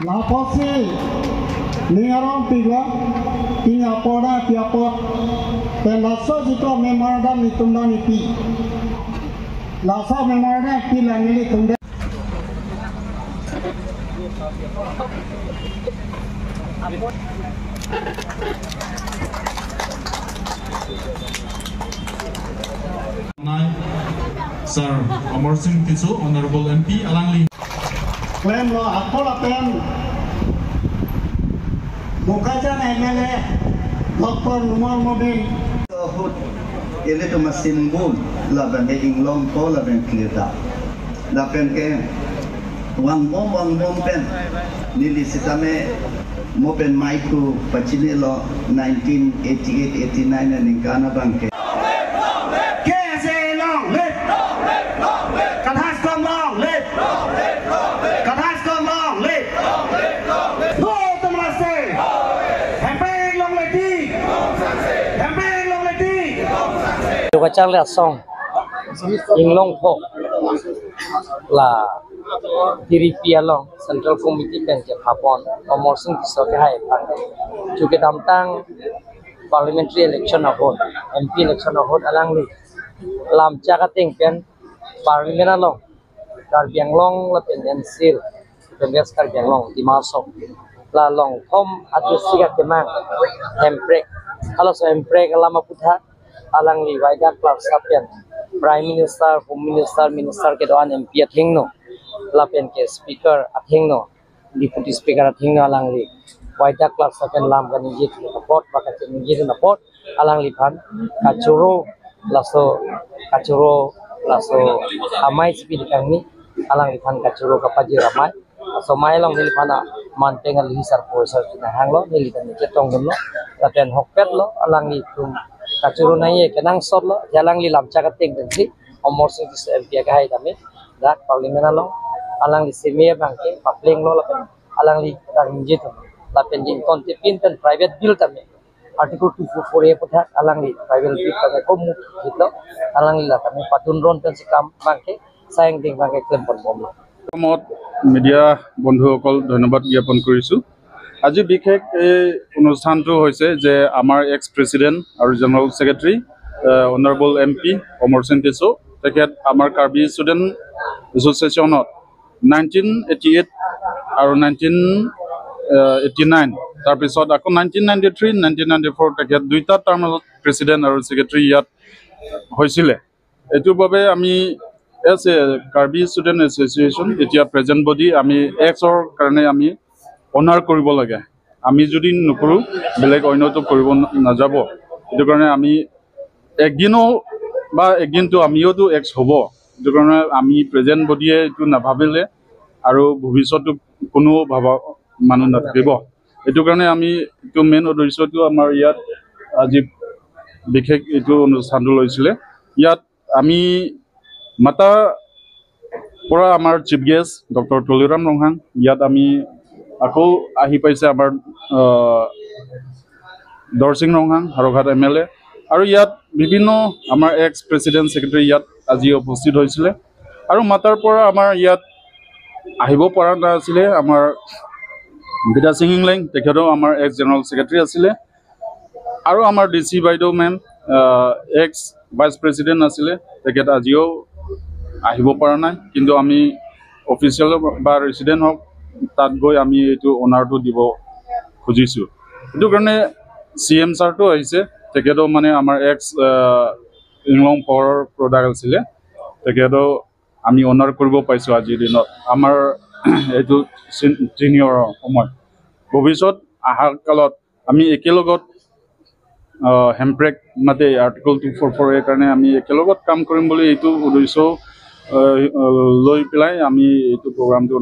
Laposi ningarom piga inya poda piapot pelaso jito memorandum itumda ni pi laso memorandum pi langili tumda. Sir Amar Singh Tisso, Honorable MP, Alangli. Claim lo akola pen Bokajan MLA Dr. Numal Mobin. Hut ele to masin bul la ben ke inglong ko la ben clear da la pen ke wang bom pen nili sitame mo pen mai tu pachine lo 1988 89 ni kana bang ke Kacang lihat song Inglong Pok la Diri Pialong Central Committee pen ke Phapon Amar Singh Tisso ke hai phang chuke damtang parliamentary election ahot MP election ahot alang li lam cha ka ting pen parliament along Karbi Anglong la pen NCL pen West Karbi Anglong Dimaso la long thom adu siga ke mang hemprek alo so hemprek lama putha alang li waida club sapian prime minister home minister minister ke doan MP athing no lapen ke speaker athing no deputy speaker athing no alang li waida club sapian lam ka nijit support ba ka nijit support alang li phan kachuro laso kachuro laso amai sipi dikang ni alang li phan kachuro ka paji ramai so mai long ni phana man pengal li sar po sar na hang lo ni li tan ke tong lo lapen hokpet lo alang li tum kachuru nai kenang sot lo jalang li lamcha ka ting den si Amar Singh Tisso MP ka hai dame dak parliament along alang li semia bangke papleng lo lapen alang li rangjit lapen jing konte pin pen private bill tame article 244 a potha alang li private bill tame ko mu hitlo alang li latame patun ron pen sikam bangke sayang ding bangke claim pon bom. মত media বন্ধুসকল ধন্যবাদ জ্ঞাপন কৰিছোঁ। আজি বিশেষ এই অনুষ্ঠানটো হৈছে যে আমাৰ এক্স প্ৰেচিডেণ্ট আৰু general secretary honourable MP Amar Singh Tisso তেখেত আমাৰ কাৰ্বি ষ্টুডেণ্ট এছ'চিয়েশ্যনত 1988 আৰু 1989 তাৰপিছত আকৌ 1993 1994 তেখেত দুইটা টাৰ্মত প্ৰেচিডেণ্ট আৰু ছেক্ৰেটাৰী ইয়াত হৈছিলে। এইটোৰ বাবে আমি as a Karbi student association এতিয়া প্ৰেজেণ্ট বডি আমি এক্সৰ কাৰণে আমি অনাৰ কৰিব লাগে। আমি যদি নকৰোঁ বেলেগ অন্যটো কৰিব নাযাব। সেইটো কাৰণে আমি একদিনো বা একদিনটো আমিওতো এক্স হ'ব। সেইটো কাৰণে আমি প্ৰেজেণ্ট বডিয়ে এইটো নাভাবিলে আৰু ভৱিষ্যতটো কোনো ভবা মানুহ নাথাকিব। এইটো কাৰণে আমি এইটো মেইন উদ্দেশ্যটো আমাৰ ইয়াত আজি বিশেষ এইটো অনুষ্ঠানটো লৈছিলে। ইয়াত আমি মাতা পৰা আমাৰ chief guest doctor Tuliram Ronghang ইয়াত আমি আকৌ আহি পাইছে আমাৰ দৰচিং ৰংহাং হাৰঘাট MLA আৰু ইয়াত বিভিন্ন আমাৰ এক্স প্ৰেচিডেণ্ট ছেক্ৰেটাৰী ইয়াত আজি উপস্থিত হৈছিলে। আৰু মাতাৰ পৰা আমাৰ ইয়াত আহিব পৰা নাছিলে আমাৰ বিদা সিং ইংলেং তেখেতেও আমাৰ এক্স জেনেৰেল ছেক্ৰেটাৰী আছিলে আৰু আমাৰ ডি চি বাইদেউ মেম এক্স ভাইচ প্ৰেচিডেণ্ট আছিলে তেখেত আজিও আহিব পৰা নাই। কিন্তু আমি অফিচিয়েল বা ৰেচিডেণ্ট হওক তাত গৈ আমি এইটো অনাৰটো দিব খুজিছোঁ। সেইটো কাৰণে চি এম ছাৰটো আহিছে তেখেতেও মানে আমাৰ এক্স ইংলং পাৱাৰৰ প্ৰডাক্ট আছিলে তেখেতেও আমি অনাৰ কৰিব পাইছোঁ আজিৰ দিনত আমাৰ এইটো চিনিয়ৰৰ সময়ত। ভৱিষ্যত অহা কালত আমি একেলগত হেমপ্ৰেক মাতে আৰ্টিকল 244 এৰ কাৰণে আমি একেলগত কাম কৰিম বুলি এইটো উদ্দেশ্য লৈ পেলাই আমি এইটো প্ৰগ্ৰামটো